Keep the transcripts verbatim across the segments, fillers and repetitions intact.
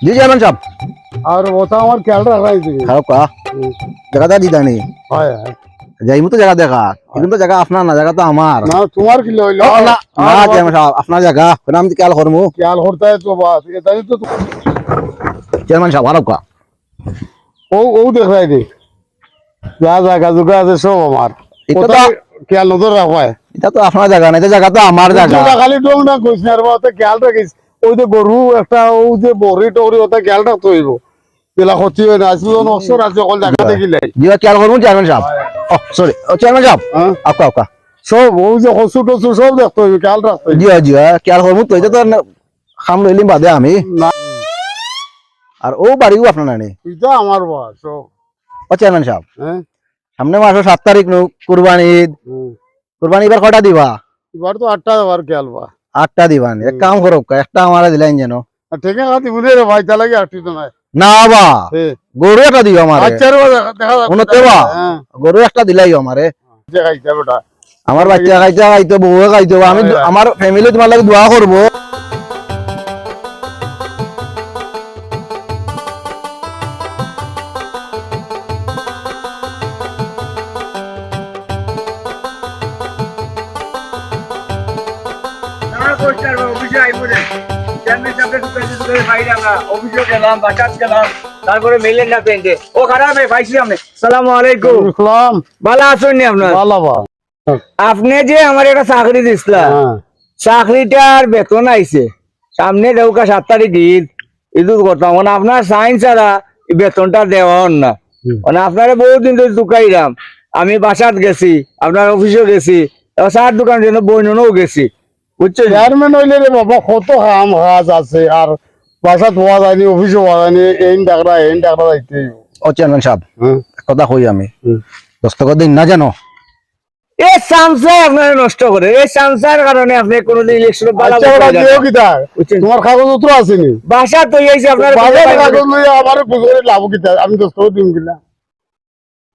জি chairman sub. আর ওটা আমার খেয়াল রাখা হয়েছে। খারাপ কা? হুম। জাগাটা দিদানি। হয়, হয়। যাইমু তো জাগা দেখা। কিন্তু তো জাগা আপনার না, জাগা তো আমার। না, তোমার কি লইল? ও, না, না, আমার চেয়ারম্যান সাব, আপনার জাগা। কেন আমি তো খেয়াল করমু। খেয়াল করতে হয় তো বাস। এটাই তো তো চেয়ারম্যান সাব, খারাপ কা? ও, ও দেখ রায় দে। যা জাগা জুগা আছে সব আমার। এটা তো ওটা খেয়াল নজর রাখবায়। এটা তো আপনার জাগা না, এটা জাগা তো আমার জাগা। ওটা খালি ডং ডং করিস না রে বাবা, ওটা খেয়াল রাখিস। ওই যে গরু একটা, ওই যে বড়ি টগরি, ওটা খেয়াল রাখতে হইব। যেলা ক্ষতি হয় না, আসলে অনেক অবসর আছে, অকল জাগা দেখি লাই। জি, খেয়াল করমু চেয়ারম্যান সাব। ও, সরি, ও চেয়ারম্যান সাব। হ্যাঁ? আউক্কা, আউক্কা। সব, ওই যে কচু টচু সব দেখতে হইব, খেয়াল রাখতে হইব। জি, জি, খেয়াল করমু তো, এটা তো আর না, খাম লইলিম বাদে আমি। না। আর ও বাড়িও আপনার নানি? এটা আমার বাস, ও। ও চেয়ারম্যান সাব, হ্যাঁ? সামনে মাসো সাত তারিখ নু কুরবানি ঈদ। হুম। কুরবানি এবার কয়টা দিবা? এবার তো আটটা দেবার খেয়াল বা। আটটা দিবা নি? এক হুম। কাম করো, একটা আমারে দিলাইন যেন। আর ঠিক আছে, দিব রে ভাই, তাহলে কি আটটি তো নাই। না বা, হে। গরু একটা দিও আমারে। আচ্ছা রে, দেখা, দেখা যাবে। উনো দেবা? হ্যাঁ। গরু একটা দিলাইও আমারে। যে খাইতে বেটা। আমার বাচ্চা খাইতে খাইতে, বউয়ে খাইতে, আমি হয়, হয়। আমার ফ্যামিলি তোমার লাগি দোয়া করবো। না, কইতার বা, অফিসে আইবো রে। চেয়ারম্যান সাহেবকে ঢুকাইতে ঢুকাইতে বাইরে আমরা অফিসে গেলাম, বাসাত গেলাম, তারপরে মেইলের না পেন্টে। ও খারাপ, পাইছি আমি। সালামু আলাইকুম। সালাম। ভালা আছইন নি আপনারা? ভালা বা। আপনে যে আমারে একটা চাকরি দিছলা, হ্যাঁ। চাকরিটার বেতন আইছে, সামনে দেউক্কা সাত তারিখ ঈদ, ঈদুল করতাম, মানে আপনার সাইন ছাড়া ই বেতনটা দেওয়া অর না। হুম। মানে আপনারে বহুত দিন ধরি তুকাইরাম, আমি বাসাত গেছি, আপনার অফিসো গেছি, চার দোকান যেন বইনও গেছি, বুঝছইন? চেয়ারম্যান অইলে রে বাবা কত কাম কাজ আছে, আর বাসাত পাওয়া যায়নি, অফিসো পাওয়া যায়নি, এইন ডাকরা, এইন ডাকরা যাইতে অইবো। ও চেয়ারম্যান সাব, হুম। কথা কই আমি, হুম। দস্তখত দিন না জানো? এ চামচায় আপনারে নষ্ট করে। এই চামচার কারণে আপনে কোনোদিন ইলেকশনে ভালা আচ্ছা, ভোট ওরা পাইবেন না। দিও কিতা? বুঝছেন? তোমার কাগজপত্র আছে নি? বাসাত তো এই যে আপনার বাসার কাগজ লইয়া আমারে খুঁজ করে লাভ কিতা? আমি দস্তখত দিমু কিলা?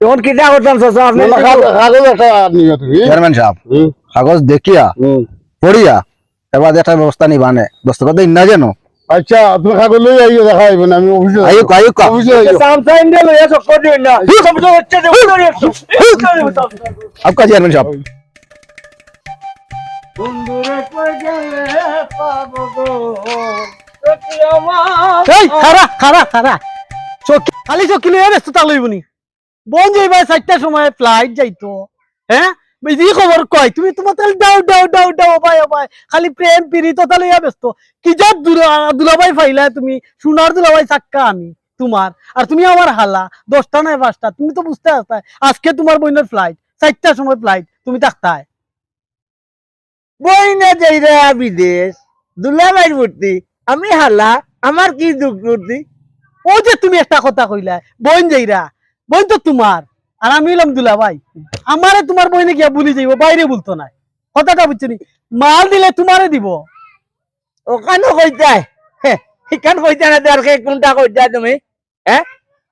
এখন কিতা করতাম চাচা? আপনি না, না, একটু কাগ-, কাগজ একটা নিও তুমি। চেয়ারম্যান সাব, হুম। কাগজ দেখিয়া, হুম। পড়িয়া, এবার একটা ব্যবস্থা নিবা নে। দস্তখত দেই না যেন। আচ্ছা, তুমি কাগজ লই আইও, দেখা অইবো না, আমি অফিসে আইও, যাইবো। আইও, আইও। অফিসে আইও। আচ্ছা, সামসাইন দিয়ে লইয়া চক্কর দিও না। আইও। অফিসে যাচ্ছে যে, অফিসে যাচ্ছে। আউক্কা চেয়ারম্যান সাব। বন্ধুরে কই গেলে পাবো গো, ও তুই আমার এই, খারা, খারা, খারা। চকি, খালি চকি লইয়া ব্যস্ত তা লইবনি। বইন যাইবা চাইরটার সময় ফ্লাইট যাইতো, হ্যাঁ? এই যে খবর কয়, তুমি তোমার তাহলে ডাও, ডাও, ডাও, ডাও, ভাই, ও ভাই, খালি প্রেম পিরিত ওটা লইয়া ব্যস্ত। কি যা দুলা-, দুলাভাই পাইলা তুমি, সোনার দুলাভাই চাক্কা আমি তোমার, আর তুমি আমার হালা, দশটা নাই পাঁচটা, তুমি তো বুঝতে আসতায়, আজকে তোমার বইনের ফ্লাইট, চাইরটার সময় ফ্লাইট, তুমি থাকতায়। বইনে যাইরা বিদেশ, দুলাভাইর ফুর্তি, আমি হালা, আমার কি দুখ ফুর্তি? ও যে তুমি একটা কথা কইলা, বইন যাইরা, বইন তো তোমার, আর আমি অইলাম দুলাভাই। আমারে তোমার বইনে গিয়া ভুলি যাইবো, বাইরে বলতো নাই। কথাটা বুঝছো নি? মাল দিলে তোমারে দিব। ওখানো কইতায়, হে, ইখান কইতায় না, তে আর কে কোনটা কইতায় তুমি? হ্যাঁ?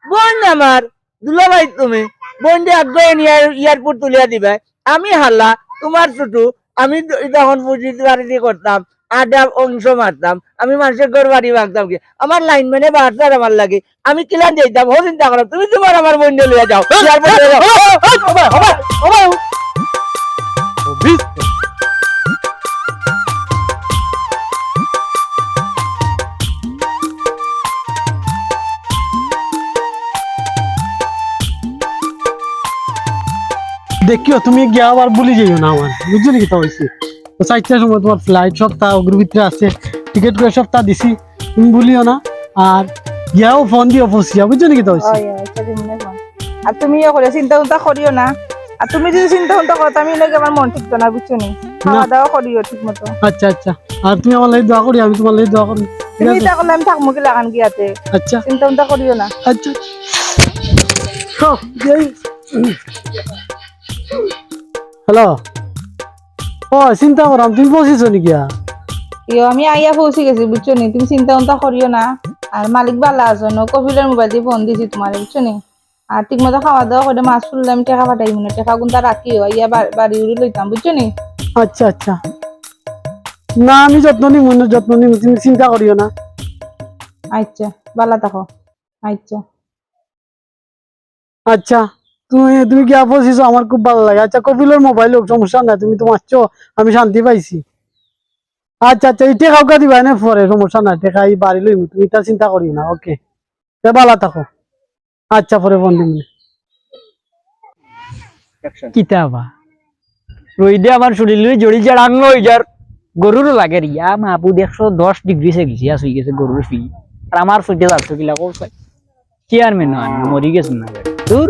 বইন আমার, দুলাভাই তুমি, বইনরে আগে নিয়া এয়ারপোর্ট তুলিয়া দিবায়। আমি হালা, তোমার ছুটু, আমি দ-, তখন পুঁজি বাড়ি করতাম, আড্ডা অংশ মারতাম, আমি মানুষের ঘর বাড়ি ভাঙতাম কি? আমার লাইনম্যানে বাড়তার আমার লাগি, আমি কিলান যাইতাম, ও চিন্তা করো, তুমি তোমার আমার বইনরে লইয়া যাও, এয়ারপোর্ট লইয়া যাও। দেখিও, তুমি গিয়া আবার ভুলি যাইও না আমার, বুঝছো নি কিতা অইছে? তো চাইরটার সময় তোমার ফ্লাইট সপ্তাহ অগ্রগতিতে আছে, টিকিট করে সপ্তাহ দিছি, তুমি ভুলিও না। আর গিয়াও ফোন দিও ফসিয়া, বুঝছো নি কিতা অইছে? ওই, ওই, আচ্ছা, দিমু না ফোন। আর তুমি ইয়ে করে চিন্তা উন্তা করিও না। আর তুমি যদি চিন্তা উন্তা করো, আমি নাকি আমার মন টিকতো না, বুঝছো নি? খাওয়া না। দাওয়া করিও ঠিক মতো। আচ্ছা, আচ্ছা। আর তুমি আমার লাগি দোয়া করি, আমি তোমার লাগি দোয়া করি। ঠিক তুমি আছে? ইতা করলে আমি থাকমু কি লাগান গিয়াতে? আচ্ছা। চিন্তা উন্তা করিও না। আচ্ছা। হ্যালো। ও, চিন্তা করাম, তুমি পৌঁছিছো নি গিয়া? ইয়ো, আমি আইয়া পৌঁছি গেছি, বুঝছো নি? তুমি চিন্তা উন্তা করিও না। আর মালিক ভালা আছো নি? কপিলর মোবাইল দি ফোন দিছি তোমারে, বুঝছো নি? আর ঠিক মতো খাওয়া দাওয়া করে মাছ ফুললে আমি টেকা পাঠাইমু না, টেকা গুনতা রাখিও, আইয়া বা-, বাড়ি উড়ি লইতাম, বুঝছো নি? আচ্ছা, আচ্ছা। না, আমি যত্ন নিমু, যত্ন নিমু, তুমি চিন্তা করিও না। আচ্ছা, বালা থাকো। আচ্ছা। আচ্ছা, তুমি, তুমি গিয়া পৌঁছিছো, আমার খুব ভালা লাগে। আচ্ছা, কপিলর মোবাইল হোক, সমস্যা নাই, তুমি তো মারছো, আমি শান্তি পাইছি। আচ্ছা, আচ্ছা, ইটা কাউকে দিবা এনে পরে, সমস্যা নাই, টেকা ই বাড়ি লইমু, তুমি ইতা চিন্তা করিও না, ওকে। তে বালা থাকো। আচ্ছা, পরে ফোন দিমু। কিতা বা? রইদে আমার শরীর লই জড়ি জড়াং লই যার। গরুরও লাগে রে, ইয়া মাবুদ, একশো দশ ডিগ্রি সেলসিয়াস অই গেছে গরুর ফি। আর আমার ছয়শো চারশো কিলা করছে। চেয়ারম্যান নয়, মরি গেছে না। দূর।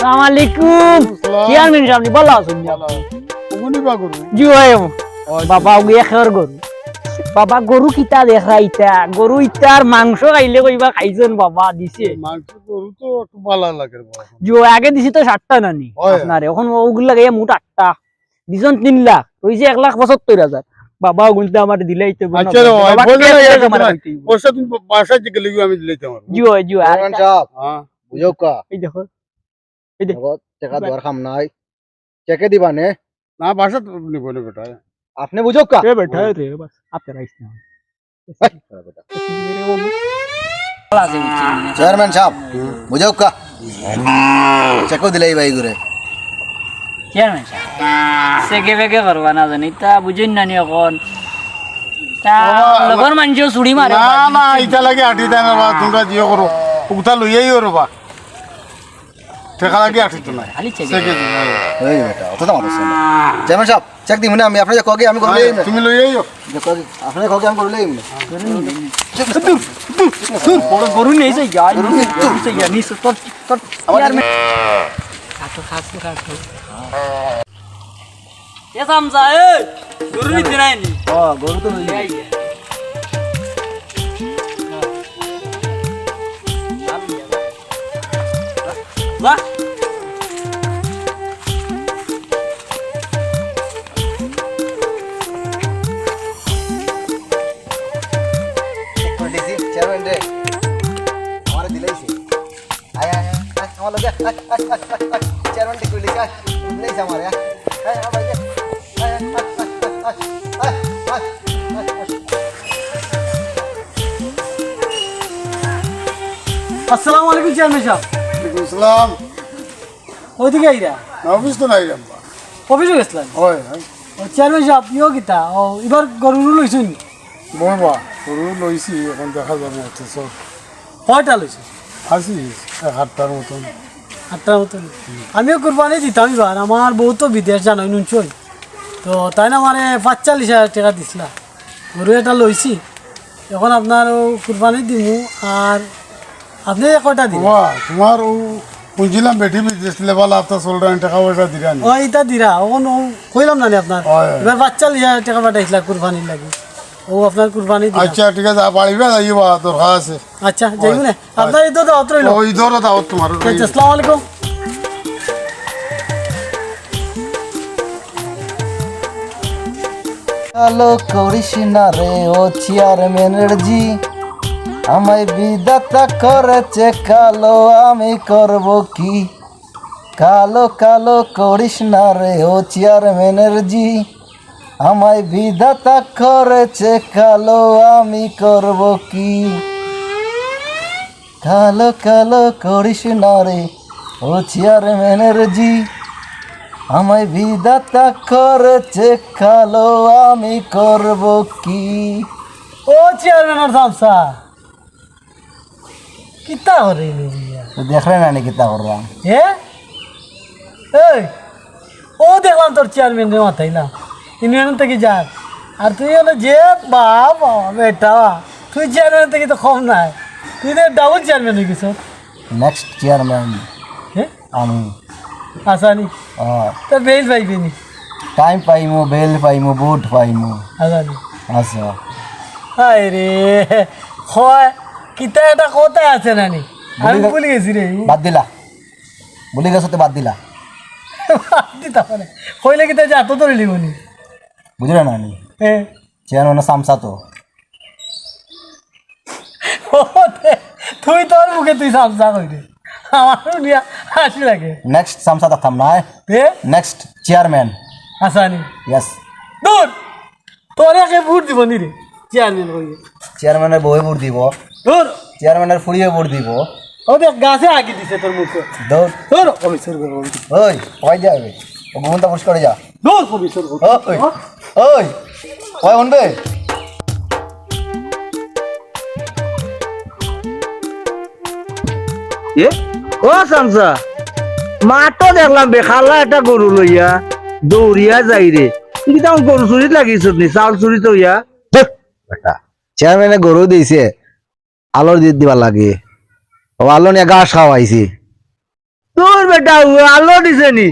আসসালামু আলাইকুম। আসসালাম। চেয়ারম্যান সাহেব, ভালা আছইন নি? ভালা আছি। ওগুনি বা গরু? জি অয়। আচ্ছা। বাবা, ওগু একের গরু। বাবা, গরু কিতা দেখরা ইতা? গরু ইতার মাংস খাইলে কইবা খাইছইন বাবা, দিছে। মাংস গরু তো একটু ভালা লাগে রে বাবা। জি অয়, আগে দিছি তো সাতটা নানি অয়। আপনারে, অখন ওগুর লাগাইয়া মোট আটটা। দিছইন তিন লাখ, রইছে এক লাখ পঁচাত্তর হাজার। বাবা, ওগুনতে আমার দিলাইতে অইবো না। আচ্ছা রে ভাই, বাবা, বললে না, টেকা এক জমা লাখ রাখতে অইবো। পয়সা তুমি বা-, বাসায় গেলে আমি দিলাইতে পারবো। জি অয়, জি অয়। চেয়ারম্যান সাহেব, হ্যাঁ। বুঝউক্কা। এই দেখো, এই দেখো। দেখো, টেকা দেওয়ার কাম নাই। চেকে দিবা নে? না, বাসা তো নিব না বেটা। আপনে বুঝউক্কা। এ বেটা, এ রে, বাস, আপনে রাইস না। চেয়ারম্যান সাহেব, বুঝউক্কা। চেকও দিলাই ভাই ঘুরে। চেয়ারম্যান সাহেব, চেকে বেকে করবা না জানি, তা বুঝইন না নি অখন। তা বাবা, লগর মানষেও চুড়ি মারে। না, না, ইতা লাগি আটি দেয় না বা, তোমরা জিও করো। উগতা লইয়াই করো বা। টেকা লাগি আটি তো নাই। খালি চেকে। চেকে দিন, হ্যাঁ। এই বেটা, অত দাম আছে না। চেয়ারম্যান সাহেব, চেক দিমু না আমি, আপনে যে কগে আমি করলে আরে, তুমি লইয়াই যাও। দেখো, আপনে কগে আমি করলে। দূর, দূর, দূর, বড় গরু নেই যে, ইয়া, গরু নেই, দূর। নিচে, নিচে, তোর, তোর আমার চেয়ারম্যান। কাটো, কাটো, কাটো। এ চামচা, এ, গরু নিতে নাই নি? ও, গরু তো লই। এই, এই। বাহ। চেয়ারম্যান রে, আমারে দিলাইছে। আয়, আয়, আয়, আয়, আমার লগে আয়, আয়, আয়, আয়, আয়। চেয়ারম্যান ঠিক কইলি, আয়। এই যে আমার, আয়। আয়, আমার ভাই, আয়। আয়, আয়, আয়, আয়, আয়। আয়, আয়, আয়, আয়, আয়। আসসালামু আলাইকুম চেয়ারম্যান সাহেব। ওয়ালাইকুম আসসালাম। ওইদিকে আইরা? না, অফিস তো নাই রে আব্বা। অফিসে গেছিলেন? হয়, হয়। ও, চেয়ারম্যান সাহেব, ইয়ো কিতা? ও, এবার গরু লইছইন? বাবা, গরু লইছি, এখন দেখা যাবে অত সব। কয়টা লইছে? আছি, এক আটটার মতন। আটটার মতন? আমিও কুরবানি দিতাম এবার, আমার বউ তো বিদেশ জানো, নুনছই। তো তাই না আমারে পাঁচচল্লিশ হাজার টেকা দিছলা। গরু এটা লইছি, এখন আপনার ও কুরবানি দিমু, আর আপনে কয়টা দিন? বাবা, তোমার ও বুঝলাম বেটি বিদেশ লেবাল আপনার চলরা টেকা পয়সা দিরা নি? ও, এটা দিরা, এখন ও কইলাম না নি আপনার? হয়, হয়। এবার পাঁচচল্লিশ হাজার টেকা পাঠাইছিলা কুরবানির লাগি। ও আপনার কুরবানি দিলাম। আচ্ছা, ঠিক আছে, বাড়িবে যাইবা, দরকার আছে। আচ্ছা, যাইবো না। হয়। আপনার ইদর দাওয়াত রইল। ও, ইদরও দাওয়াত তোমার আচ্ছা, রইল। আসসালামু আলাইকুম। কালো করিস না রে ও চেয়ারম্যানের জি, আমায় বিধাতা করেছে কালো, আমি করব কি? কালো কালো করিস না রে ও চেয়ারম্যানের জি, আমায় বিধাতা করেছে কালো, আমি করব কি? কালো কালো করিস না রে ও চেয়ারম্যানের জি, আমায় বিধাতা করেছে কালো, আমি করব কি? ও চেয়ারম্যানের চামচা, কিতা করে নি মিয়া? তো দেখরে না নি কিতা করলাম? এ? এই, ও দেখলাম তোর চেয়ারম্যানরে মাতাইলাম। ইউনিয়ন থাকি যার। আর তুই হলো যে বাবা, বেটা, তুই চেয়ারম্যান থাকি তো কম নায়। তুই তো ডাবল চেয়ারম্যান অই গেছস। Next chairman. এ? আমি। আসানি। হ্যাঁ। তো বেইল পাইবে নি? টাইম পাইমু, বেইল পাইমু, ভোট পাইমু। আসানি। আচ্ছা। হায় রে, হয়, কিতা একটা কথা আছে না নি? আমি ভুলি গেছি রে। বাদ দিলা। ভুলি গেছো তো বাদ দিলা। বাদ দিতা পারে। কইলে কিতা যে আতো ধরিলিবো নি? বুঝলে না নি? হ্যাঁ। চেয়ারম্যানের চামচা তো। ও দে, তুই তোর মুখে তুই চামচা কইরে। আমার শুনিয়া হাসি লাগে। নেক্সট চামচা থাকতাম না, এ? তে? Next chairman. আসানি। ইয়েস। দূর। তোরে কে ভোট দিব নি রে? চেয়ারম্যান কইয়ে। চেয়ারম্যানের বউয়ে ভোট দিব। দূর। চেয়ারম্যানের ফুড়িয়ে ভোট দিব। ও দেখ, গাছে আগে দিছে তোর মুখে। দূর। দূর, কমিশন করে বলছি। ওই, ওই যা রে। ও ঘুমটা পুশ করে যা। দূর, কমিশন করে। ও, ওই। ওই, ওই, হুনবে? এ? ও চামচা, মাঠো দেখলাম বেখাল্লা একটা গরু লইয়া দৌড়িয়া যাইরে। তুই কিতা গরু চুরিত লাগিছস নি? চাউল চুরিত অইয়া? ধুর, বেটা, চেয়ারম্যানে গরু দিছে, আলো দি-, দিবার লাগি। ও আলো নিয়া ঘাস খাওয়াইছি। তোর বেটা, ও আলো দিছে নি?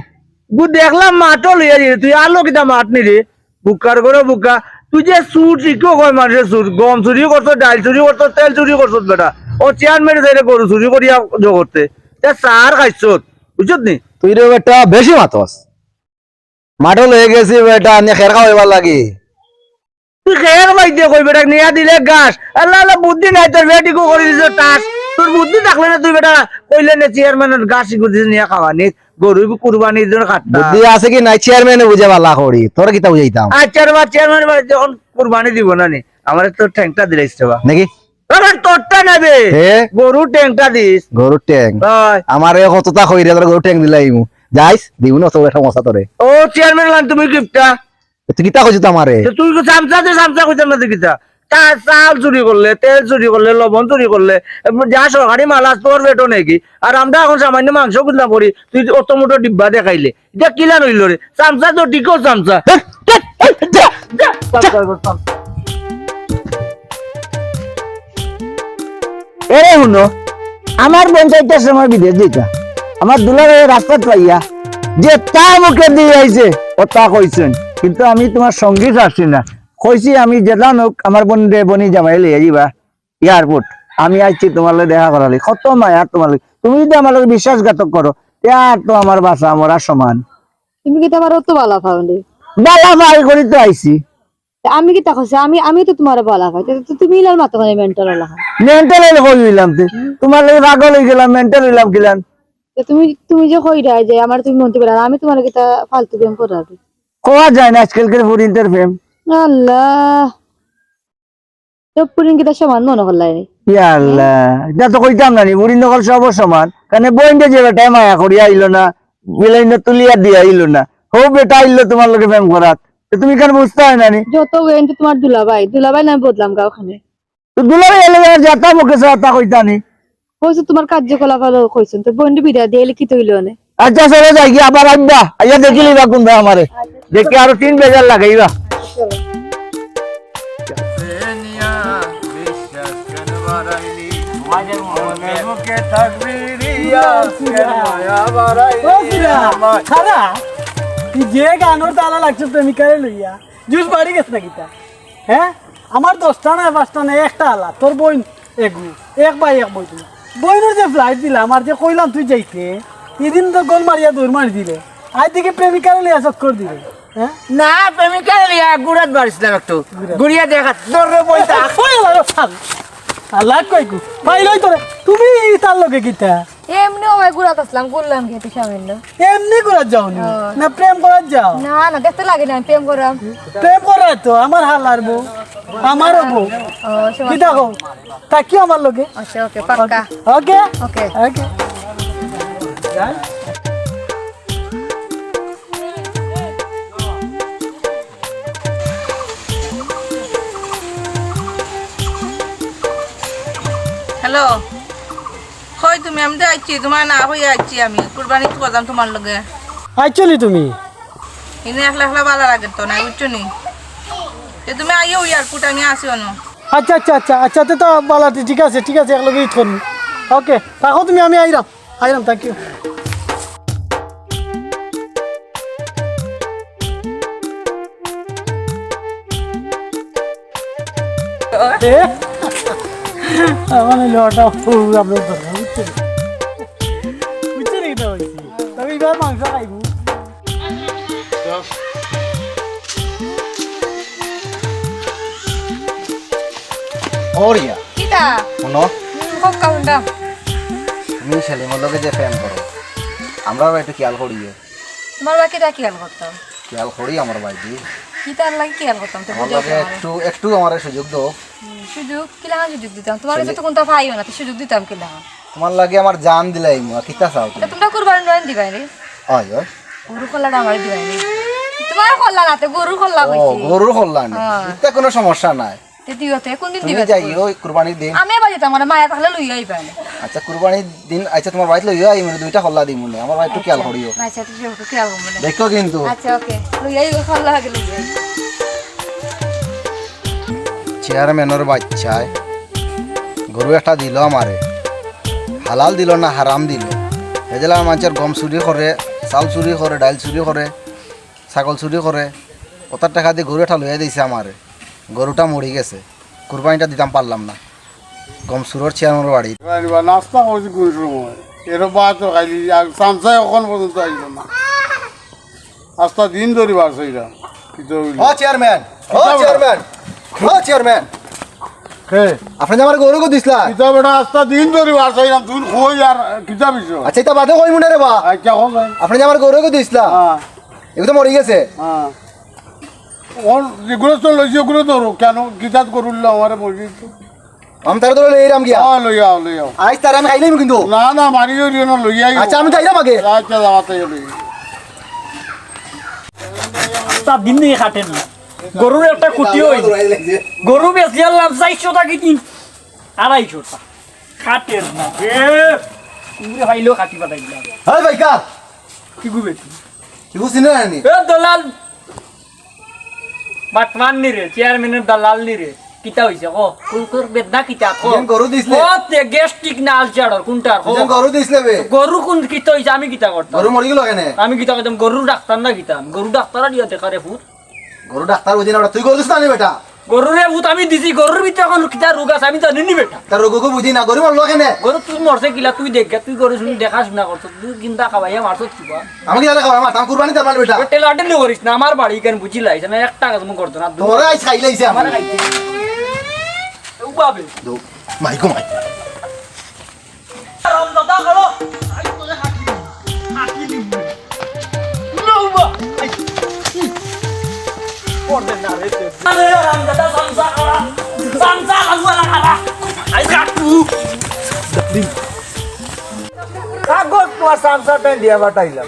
গু দেখলাম মাঠো লইয়া যাইরে, তুই আলো কিতা মাঠ নি রে? বুকার করে বুকা। তুই যে চুর, ঠিকও কয় মানুষে চুর। গম চুরি করছস, ডাইল চুরি করছস, তেল চুরি করছস বেটা। ও চেয়ারম্যানে যাইরে গরু চুরি করিয়া জগতে। তে চার খাইছস, বুঝছত নি? তুই রে বেটা বেশি মাতস। মাঠো লইয়া গেছি বেটা, আনিয়া খের খাওয়াইবার লাগি। তুই খের বাইতে কই বেটা, নিয়া দিলে ঘাস। আল্লাহ, আল্লাহ, বুদ্ধি নাই তোর, বেটিকু করি দিছস তাস। তোর বুদ্ধি থাকলে না তুই বেটা কইলে নে চেয়ারম্যানের ঘাস ইগু দিছস নিয়া খাওয়ানি। গরু কুরবানির জন্য খাট্টা। বুদ্ধি আছে কি নাই চেয়ারম্যানে বুঝে বালা করি, তোরা কিতা বুঝাইতাম? আচ্ছা রে বা, চেয়ারম্যান বাড়িতে যখন কুরবানি দিব না নি, আমারে তো ঠ্যাংটা দিলাইস রে বা। নাকি? আরে তোরটা নেবে। হে? গরু ঠ্যাংটা দিস। গরুর ঠ্যাং। হয়। আমারে কতটা কইরে তোর গরুর ঠ্যাং দিলাইমু। যাইস, দিমু না তো একটা মশা তোরে। ও চেয়ারম্যান লান তুমি কিপটা। তুই কিতা কইছিস তো আমারে? তো তুই তো চামচা দে, চামচা কইতাম না তুই কিতা? তা চাল চুরি করলে, তেল চুরি করলে, লবণ চুরি করলে, যা সরকারি মাল আছে তোর পেটো নাকি? আর আমরা এখন সামান্য মাংস খুঁজলাম করি, তুই অত মোটো ডিব্বা দেখাইলে। ইটা কিলান অইলো রে? চামচা তো ঠিকও চামচা। ধ্যাৎ, ধ্যাৎ, ধ্যাৎ, ধ্যাৎ, ধ্যাৎ। এরে হুনো, আমার বইন চাইরটার সময় বিদেশ যাইতা, আমার দুলাভাইয়ে রাস্তাত পাইয়া যেতা মুখেদি আইছে, অতা কইছইন। কিন্তু আমি তুমার সঙ্গী ছাড়ছি না। কইছি আমি যেলান অউক, আমার বইনরে বইনি জামাই লইয়া যাইবা। এয়ারপোর্ট, আমি আইছি তুমার লগে দেখা করার লাগি, কত মায়া তুমার লাগি। তুমি যদি আমার লগে বিশ্বাসঘাতক করো, তে আর তো আমার বাঁচা মরা সমান। তুমি কিতা আমারে অত বালা পাও নি? বালা পাই করি তো আইছি। তে আমি কিতা কইছি? আমি, আমি তো তুমারে বালা পাই। তে, তে তুমি ইলান মাতো কেনে মেন্টাল অলা? মেন্টাল অইলে কই অইলাম তে? তুমার লাগি পাগল অই গেলাম, মেন্টাল অইলাম কিলান? তে তুমি, তুমি যে কইরায় যে আমারে তুমি মন্ত্রী বানাইরায়, আমি তুমারে কিতা ফালতু প্রেম করার? কওয়া যায় না আজকালকার ফুরিন্তর প্রেম। আল্লাহ। সব ফুরিন কিতা সমান মনো করলায় নি? ইয়া আল্লাহ, ইটা তো কইতাম না নি, ফুরিন অকল সব সমান। কারণ বইনরে যে বেটায় মায়া করিয়া আইলো না, বিলাইন তুলিয়া দিয়া আইলো না, হউ বেটা আইলো তুমার লগে প্রেম করাত, তে তুমি কেনে বুঝতায় না নি? যত অউক তুমার দুলাভাই, দুলাভাই নায় বদলাম গাও খানে। তো দুলাভাই এলে আর যেতা মুখে আছে অতা কইতা নি। কইছে তুমার কার্যকলাপ ভালা কইছইন, তো বইনরে বিদায় দিয়া লিখিত অইলো নে। আচ্ছা, চলো যাই গিয়া, আবার আইবা, আইয়া দেখিলিবা কুনবা আমারে। দেখি আরো তিন বেজার লাগাইবা। ও সুরা, খারা, তুই যে গানর তালা লাগছে প্রেমিকারে লইয়া, জুস বাড়ি গেছে না কিতা? হে? আমার দশটা নায়, পাঁচটা নায়, একটা আলা। তোর বইন এগু, এক ভাই এক বইন। বইনর যে ফ্লাইট দিলাম আর যে কইলাম তুই যাইতে, ইদিন তো গোল মারিয়া দৌড় মারি দিলে। আইজ দেখি প্রেমিকারে লইয়া চক্কর দিলে। হে? না, প্রেমিকারে লইয়া ঘুরাত বারছিলাম একটু। ঘুরাত। ঘুরিয়া দেখা, তোর বইতা। ওই আল্লাহ, আল্লাহ। আল্লাহ কই গু? পাইলই তোরে। তুমি তার লগে কিতা? এমনে অউ ঘুরাত আছলাম, ঘুরলাম গিয়া একটু সামান্য। এমনে ঘুরাত যাও নি? ও। না প্রেম করাত যাও? না, না, দেখতে লাগে না, আমি প্রেম করাম। প্রেম করাত তো, আমার হালার বউ, আমারও বউ। ও, সমস্যা কিতা কও? থাকিও আমার লগে। আচ্ছা, ওকে, পাক্কা। ওকে? ওকে। ওকে। হ্যালো। কই তুমি? আমি তো আইছি, তুমার না কই আইছি আমি। কুরবানি তো করতাম তুমার লগে। আইছো নি তুমি? ইনো একলা একলা বালা লাগে তো না, বুঝছো নি? তে তুমি আইও এয়ারপোর্ট, আমি আছি অনো। আচ্ছা, আচ্ছা, আচ্ছা, আচ্ছা, তে তো বালা, ঠিক আছে, ঠিক আছে, একলগে ইদ করমু। ওকে, রাখো তুমি, আমি আইরাম, আইরাম, thank you। এ? আমার লটা ফুল আপনার ধরে, বুঝছেন? বুঝছেন এটা হয়েছে? তবে এবার মাংস খাইব। ওরিয়া। কিতা? শুনো। হুম, কও, কও, শুনতাম। তুমি সেলিমর লগে যে প্রেম করো, আমরা একটু খেয়াল করিও। তোমার বাকি তা খেয়াল করতাম। খেয়াল করি আমার ভাইটি। কিতার লাগি খেয়াল করতাম? তো আমার বুঝাও লাগে তো আমারে। একটু, একটু আমারে সুযোগ দাও। হুম, সুযোগ? কিলাখান সুযোগ দিতাম? তোমার কাছে তো কুনতা পাইও না, তো সুযোগ দিতাম কিলাখান? তোমার লাগি আমার জান দিলাইমু, আর কিতা চাও তুমি? তা তোমরা কুরবানি নয় দিবাই রে? অয়, অয়। গরু কল্লাটা আমারে দিবাই রে। তোমার কল্লা না, তো গরুর কল্লা ও, কইছি। গরুর কল্লা নি। হ্যাঁ। ইতা কুনু সমস্যা নাই। তে দিও তে, কোন দিন তুমি দিবা যাই, তুমি? ওই কুরবানির দিন। আমি এবার যেতাম, আমার মায়া তাহলে লইয়া আইবা নে। আচ্ছা, কুরবানির দিন, আচ্ছা, তোমার বাড়িত লইয়া আইমু নে, দুইটা কল্লা দিমু নে, আমার বাড়িত একটু খেয়াল আচ্ছা, করিও। আচ্ছা, ঠিক আছে, একটু খেয়াল করবো নে। দেখো কিন্তু। আচ্ছা, ওকে, লইয়া আইবা, কল্লা আগে লইয়া আইবা। চেয়ারম্যানর বাচ্চায় গরু একটা দিল আমারে, হালাল দিল না হারাম দিল? এজেলা মানুষের গম চুরি করে, চাউল চুরি করে, ডাইল চুরি করে, ছাগল চুরি করে, অতার টেকা দি গরু একটা লইয়া দিছে আমারে। গরুটা মরি গেছে, কুরবানিটা দিতাম পারলাম না। গম চুরর চেয়ারম্যানর বাড়ি। এবার নাস্তা করছি কোন সময়? এর ভাত তো খাইলি, আর চামচা এখন পর্যন্ত আইল না। আস্তা দিন ধরি বাড়ছে এটা। কিতা হইল? ও চেয়ারম্যান, ও কিতা চেয়ারম্যান, ও চেয়ারম্যান। কে? আপনি যে আমার গরু গো দিছলা। কিতা বেটা, আস্তা দিন ধরি বাড়ছে এটা, তুই কই আর কিতা বিষয়? আচ্ছা, এটা বাদে কই মনে রে বা? আচ্ছা, কও ভাই। আপনি যে আমার গরু গো দিছলা। হ্যাঁ। এগুলো তো মরি গেছে। হ্যাঁ। ওর যেগুলো তো লইছি, ওগুলো ধরো। কেন? কিতাত করুল্লা আমারে মসজিদ? আমি তারে ধরে লই এরাম গিয়া। হ্যাঁ, লই আও, লই আও। আইজ তারে আমি খাইলাম কিন্তু। না, না, মারি ওই জন্য লই আইও। আচ্ছা, আমি যাইলাম আগে। আচ্ছা, যাওয়া তাই লই। তার দিন দিয়ে কাটে না। গরুর একটা ক্ষতি হই। গরু বেশি আনলাম চারশো টাকা দিন। আড়াইশো টাকা। কাটের না। এ, উড়ে ভাইলো কাটি পাঠাই দিলাম। হ্যাঁ, ভাই, কার? কি গুবে তুই? কি বুঝছি না জানি? এ, দলাল। বাটমান নি রে, চেয়ারম্যানের দালাল নি রে। কিতা হইছে, কো? কোন তোর বেদনা কিতা, কো? ইজন গরু দিছলে? কো, তে গ্যাস্ট্রিক না আলসার, কোনটার, কো? ইজন গরু দিছলে বে? গরু কোন কিতা হইছে, আমি কিতা করতাম? গরু মরি গেল কেনে? আমি কিতা করতাম? গরুর ডাক্তার না কিতা? আমি গরু ডাক্তার আর ইয়া দেখা রে ফুট। গরু ডাক্তার ওই দিন আমরা তুই গরু দিস না নি বেটা? গরুরে ফুট আমি দিছি, গরুর ভিতরে এখন কিতা রোগ আছে, আমি জানি নি বেটা। তার রোগ বুঝি না, গরু মরলো কেনে? গরু তুই মরছে কিলা, তুই দেখ, তুই গরু শুনি দেখাশোনা করছ, তুই কিনতা খাওয়াইয়া মারছ কিবা? আমি কি জানি খাওয়াই মারতাম, কুরবানি তো আমার বেটা। টেলা টেলি করিস না, আমার বাড়ি কেন বুঝি লাইছ না, একটা কাজ মন করতো না। তোরা আইজ খাইলাইছে আমার আমার। খাইতে। ও বাবে। দো, মাই গো মাই। আরাম দাদা করো। আই তোরে হাঁটি। হাঁটি নিবি। লো বা। আই। পড়বে না রে তে। আরে আরাম দাদা সামসা খাওয়া। সামসা খাওয়া না খাওয়া। আই কাটু। কাগজ তোমার সামসাটা দিয়া পাঠাইলাম।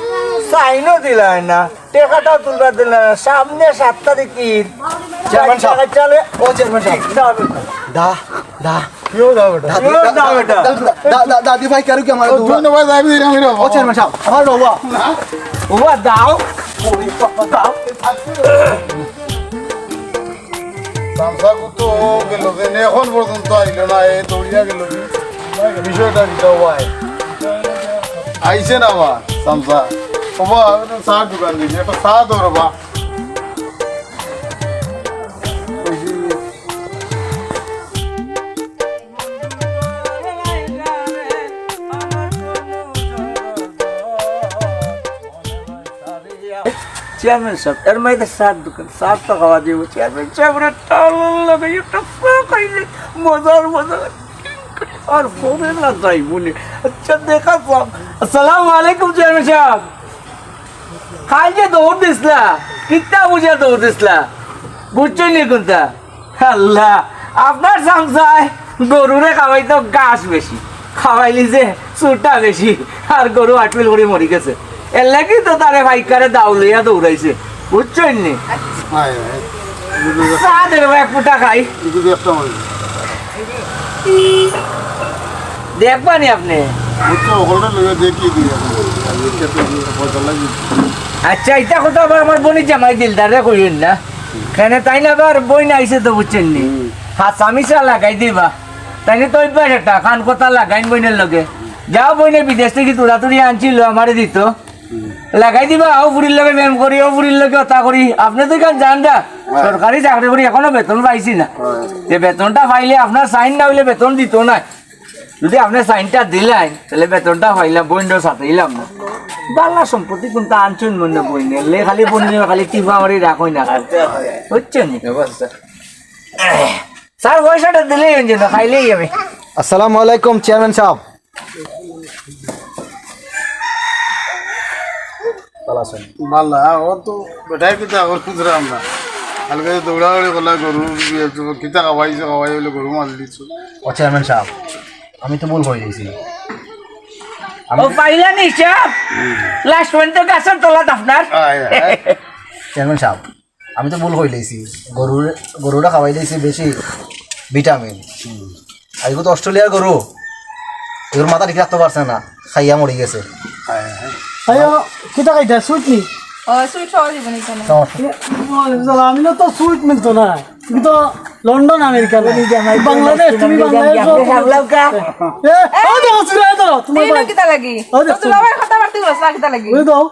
সাইনও দিলায় না। টেকাটাও তুলবার দিলে না, সামনে সাত তারিখ ঈদ। চেয়ারম্যান সাহেব। চার টাকা চালে ও চেয়ারম্যান সাহেব। ঠিক, দাও বেটা। দা, দা। কিও দাও বেটা? দা, কিও দা, দাও দা, বেটা? দা, দা, দা, দা, দি ভাই, কারো কি আমার ও, দৌড়া? ধন্যবাদ, আমি দিলাম, আমি দিলাম। ও চেয়ারম্যান সাহেব, আমার বাবা। না। বাবা, দাও। ওরে বাবা, দাও। তামসা কুতো গেল যে, এখন পর্যন্ত আইল না, এ দৌড়িয়া গেল যে। বিষয়টা কিতা ভাই? আইছে না বা, তামসা? ও বা, আমি তো চা দোকান দিছি, একটা চা ধরো বা। চেয়ারম্যান সাহেব, এর মাঝে সাত দোকান, সাত তো খাওয়া দিব। চেয়ারম্যান সাহেব, ওরা টাউন লাগে একটা চা খাইলে মজার মজা। আর ফোনে না যাই বলে। আচ্ছা, দেখা যাক। আসসালামু আলাইকুম চেয়ারম্যান সাহেব। কাল যে দৌড় দিছলা, কিতা বুঝে দৌড় দিছলা? বুঝছইন নি কোনটা? আল্লাহ, আপনার চামচায় গরুরে খাওয়াইতো ঘাস বেশি, খাওয়াইলি যে চুরটা বেশি, আর গরু আটুইল করি মরি গেছে। এর লাগি তো তারে পাইকারে দাও লইয়া দৌড়াইছে, বুঝছইন নি? হায়, হায়। চা দে রে ভাই, এক ফুটা খাই। এগুলো একটা মানুষ। দেখবা নি আপনি? বুঝছো, ওগুলো লইয়া দেখি দিই এখন। আমি খেতে গিয়ে পয়সা লাগি। আচ্ছা, এটা কথা আবার আমার বোনের জামাই দিলদারে কইন না। কেনে তাই না আবার বইন আইছে তো, বুঝছইন নি? হুম। হাছা মিছা লাগাই দিবা। তাই না তো অভ্যাস একটা, খান কথা লাগাইন বইনের লগে। যাও বইনে বিদেশ থাকি তুড়াতুড়ি আনছিল, আমারে দিত। হুম। লাগাই দিবা, ও ফুরির লগে প্রেম করি, ও ফুরির লগে অতা করি। আপনি তো এখান জান না, হ্যাঁ। সরকারি চাকরি করি, এখনো বেতন পাইছি না। হ্যাঁ। যে বেতনটা পাইলে আপনার সাইন না হইলে বেতন দিত না। যদি আপনি সাইনটা দিলেন, তাহলে বেতনটা পাইলাম, বইনটা সাথে দিলাম না। বালা সম্পত্তি কোনটা আনছইন মনে বইনে, লে খালি বইনে খালি টিপা মারি রাখই না। বুঝছেন? ব্যবস্থা। স্যার, পয়সাটা দিলেই হইছে না, খাইলেই আমি। আসসালামু আলাইকুম চেয়ারম্যান সাহেব। ভালা আছইন? ভালা, ও তো বেটায় কিতা করে বুঝলাম না। কালকে তো দৌড়াদৌড়ি করলা গরু, ইয়ে, তো কিতা খাওয়াইছো, খাওয়াই বলে গরু মারি দিছো। ও চেয়ারম্যান সাব, আমি তো ভুল কইলিছি। ও পাইলানি সাব, লাস্ট পর্যন্ত গাছর তলাত আপনার। আয়, আয়। চেয়ারম্যান সাব, আমি তো ভুল কইলিছি। গরুর, গরুরে খাওয়াই দিছি বেশি ভিটামিন। আর এগু তো অস্ট্রেলিয়ার গরু, এগুর মাথা ঠিক রাখতে পারছে না, খাইয়া মরি গেছে। আয়, আয়। আইও, কিতা খাইতা? সুইট নি? ও, সুইট খাওয়া যাবে না এখানে। আমি না তো সুইট মিলতো না, কিন্তু লন্ডন আমেরিকা না। বাংলাদেশ, তুমি বাংলাদেশ যাও। এ, ও দেখো, চুড়াই ধরো, তোমার দিন ভাই। কিতা লাগি? ও দেখো। তো তোমার কথা বার্তা বলছ না, কিতা লাগি? ওই দাও,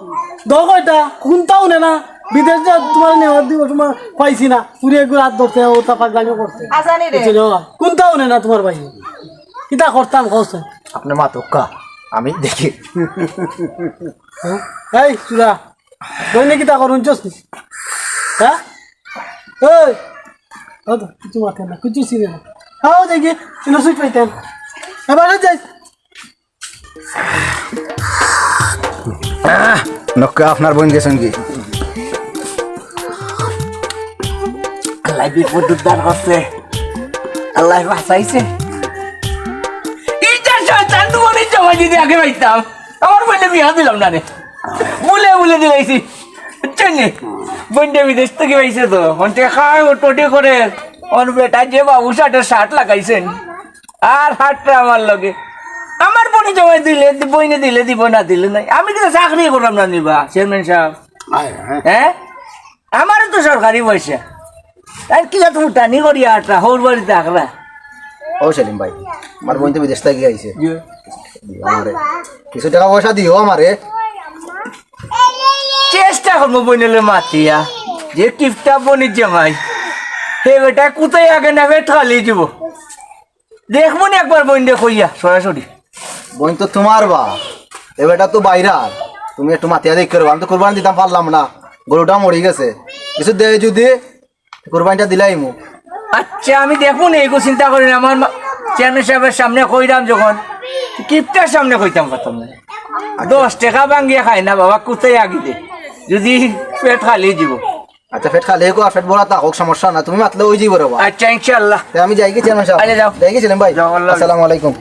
দাও কয়টা, কোনটাও নে না। বিদেশ যা তোমার নেওয়ার দিব, তোমার পাইছি না। পুরি একবার হাত ধরতে, ও তা পাগলামি করতে। আজানি রে। বুঝছো না? কোনটাও নে না তোমার ভাই। কিতা করতাম, কওছে? আপনি মাতুক্কা, আমি দেখি। হ্যাঁ? এই, চুড়া। বইনে কিতা করুন, চোস নি? হ্যাঁ? এই! ও তো, কিছু মাতে না, কিছু চিনে না। খাও দেখি, চিনো সুইট পাইতাম। এবার যাই। আহ, নক্কা আপনার বোন গেছেন কি? আল্লাহ বিপদ উদ্ধার করছে, আল্লাহ বাঁচাইছে। ইটা শয়তান দুয়ারে জমা যদি আগে পাইতাম, আমার বইনে বিয়া দিলাম না রে। বুলে বুলে দিলাইছি, বুঝছেন নি? বইনে বিদেশ থেকে পাইছে তো, অন টেকা উটপটি করে, অন বেটা যে বাবু শার্টের শার্ট লাগাইছেন, আর হাতটা আমার লগে। আমার বইনে জমাই দিলে, বইনে দিলে দিব, না দিলে নাই। আমি কিন্তু চাকরি করলাম না নিবা, চেয়ারম্যান সাহেব। আয়, হ্যাঁ। হ্যাঁ? আমারও তো সরকারি পয়সা। আর কি যত ফুটানি করি আটটা, হৌর বাড়িতে আকরা। ও সেলিম ভাই, আমার বোন তো বিদেশ থেকে আইছে। জি। দিও আমারে। কিছু টাকা পয়সা দিও আমারে। চেষ্টা করবো বইনলে মাতিয়া। যে কিপটা বনির জামাই। হে বেটা কোথায় আগে না পেট খালি দিব। দেখবো নি একবার বইনরে কইয়া, সরাসরি। বইন তো তোমার বা, এ বেটা তো বাইরার। তুমি একটু মাতিয়া দেখ করবা, আমি তো কুরবানি দিতাম পারলাম না, গরুটা মরি গেছে। কিছু দে যদি, কুরবানিটা দিলাইমু। আচ্ছা, আমি দেখবো নি, এগু চিন্তা করি না। আমার মা-, চেয়ারম্যান সাহেবের সামনে কইরাম যখন, কিপটার সামনে কইতাম পারতাম না। দশ টেকা ভাঙ্গিয়া খায় না বাবা, কোথায় আগে দে, যদি পেট খালি দিব। আচ্ছা, পেট খালি হোক আর পেট ভরা থাক, সমস্যা না, তুমি মাতলে ওই যাইব রে বা। আচ্ছা, ইনশাআল্লাহ। তে আমি যাই কি চেয়ারম্যান সাহেব? আচ্ছা, যাও। যাই কি সেলিম ভাই? যাও, আল্লাহ। আসসালামু আলাইকুম।